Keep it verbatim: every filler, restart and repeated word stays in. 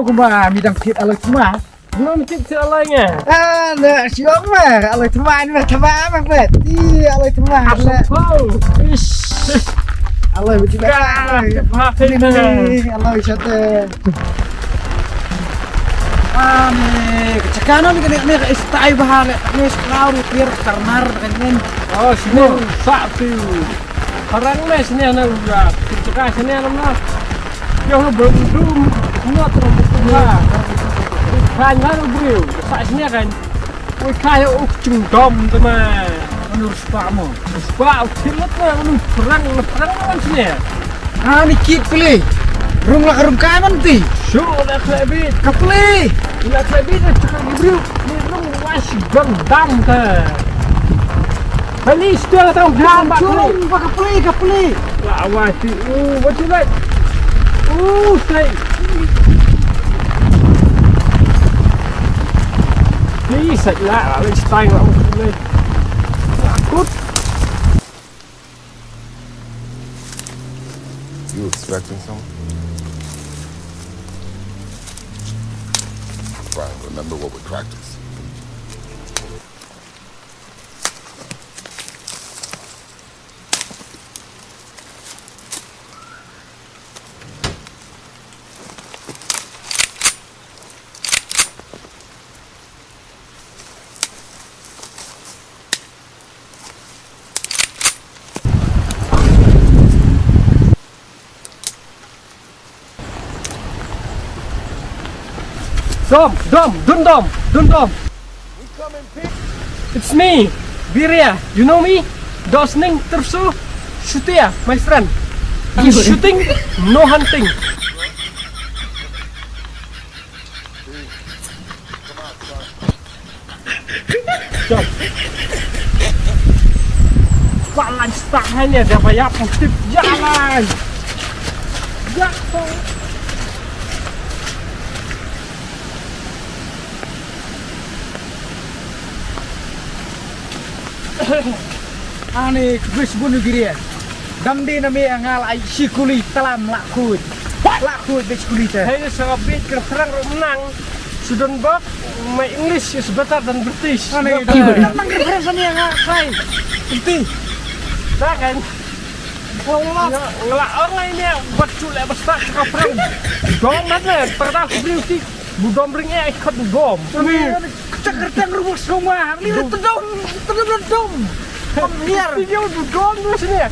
Kumba mi dang kit aloi tma. Ngam kit se aloi nge. Ah, na siom ma aloi tma ni ma tma ma bet. Ti aloi tma. Asam kau. Ish. Aloi beti ba. Ka, ka, ka, ka, aloi shate. Ani, ka chakana ni kane ni ka istai bahale. Ni seklaw ni pier karnar kan. Oh, sini. Sa tu. Parang me sini na ura. Kita ka sini na. Yo, belum dum. Semua terus buka. Kan baru beliau. Sa sini kan. Ui, kaya uk chungdom tu ma. Menurut sepakmu. Sepakmu kilat ma, unu perang, perang man sini. Ah, ni kit peli. Rung lah rung kai man ti. Shu, nak lebih. Kapeli. Nak lebih nak cakap beliau. Ni rung was gendam ke. Bali sudah datang. Gendam, bak churung, bak kapeli, kapeli. Lah, awai, ti, uh, what you like? Uh, say. Please, like, like, like, style, like, like. Good. You expecting someone? Right, remember what we practice. Dom, dom, dun dom, dun dom. It's me, Biria. You know me? Dosning Tersu, Shutia, my friend. He's shooting, no hunting. Jom. Palan start hanya dia bayar positif jalan. Ya, tu. Ani kbis bunu giri. Dam di nami angal ai sikuli talam lakut. Lakut di sikuli te. Hei, sa bit kerang menang. Sudan bok, my English is better than British. Ani, nang kerang sani angal kai. Iti. Dah kan? Ngla, ngla orang ini buat culek besar cakap perang. Dom mana? Pernah beri uti. Budom ring eh, ikut budom. Ani, cakar tang rumah semua. Ni tedom, tedom, tedom. Pemhiar. Video budom tu sini.